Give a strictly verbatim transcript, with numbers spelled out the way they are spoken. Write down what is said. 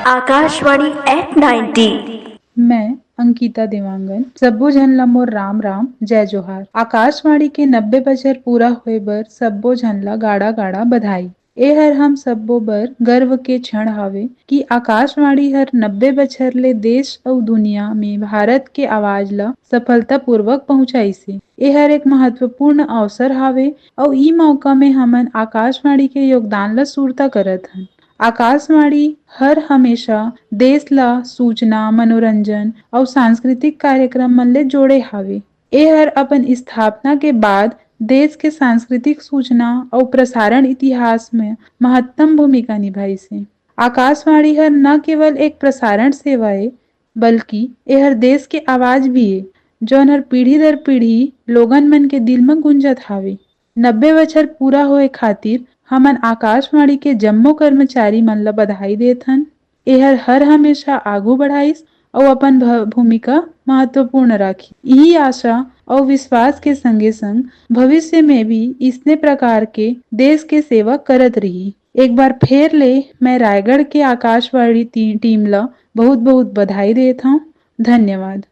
Akashvani eight ninety. मैं अंकिता देवांगन, सब्बो झन ला मोर राम राम, जय जोहार। आकाशवाणी के नब्बे बछर पूरा होए बर सब्बो झन ला गाड़ा गाड़ा बधाई। ए हर हम सब्बो बर गर्व के क्षण हावे कि आकाशवाणी हर नब्बे बछर ले देश अउ दुनिया में भारत के आवाज ला सफलतापूर्वक पहुंचाइसे। ए हर एक महत्वपूर्ण अवसर हावे अउ ई मौका में हमन आकाशवाणी के योगदान ला सुरता करत हन। आकाशवाणी हर हमेशा देश ला सूचना, मनोरंजन अउ सांस्कृतिक कार्यक्रम मन ले जोड़े हावे। ए हर अपन स्थापना के बाद देश के सांस्कृतिक, सूचना अउ प्रसारण इतिहास में महत्तम भूमिका निभाइसे। आकाशवाणी हर न केवल एक प्रसारण सेवा ए, बल्कि ए हर देश के आवाज भी ए, जौन हर पीढ़ी दर पीढ़ी लोगन मन के दिल म गूंजत हावे। नब्बे बछर पूरा होए खातिर हमन आकाशवाणी के जम्मो कर्मचारी मन ल बधाई देथन। ए हर हर हमेशा आगू बढ़ाइस अउ अपन भ-, भूमिका महत्वपूर्ण राखी। इही आशा अउ विश्वास के संगे संग भविष्य में भी इसने प्रकार के देश के सेवा करत रही। एक बार फेर ले मैं रायगढ़ के आकाशवाणी टी-, टीम ल बहुत बहुत बधाई देत हौं। धन्यवाद।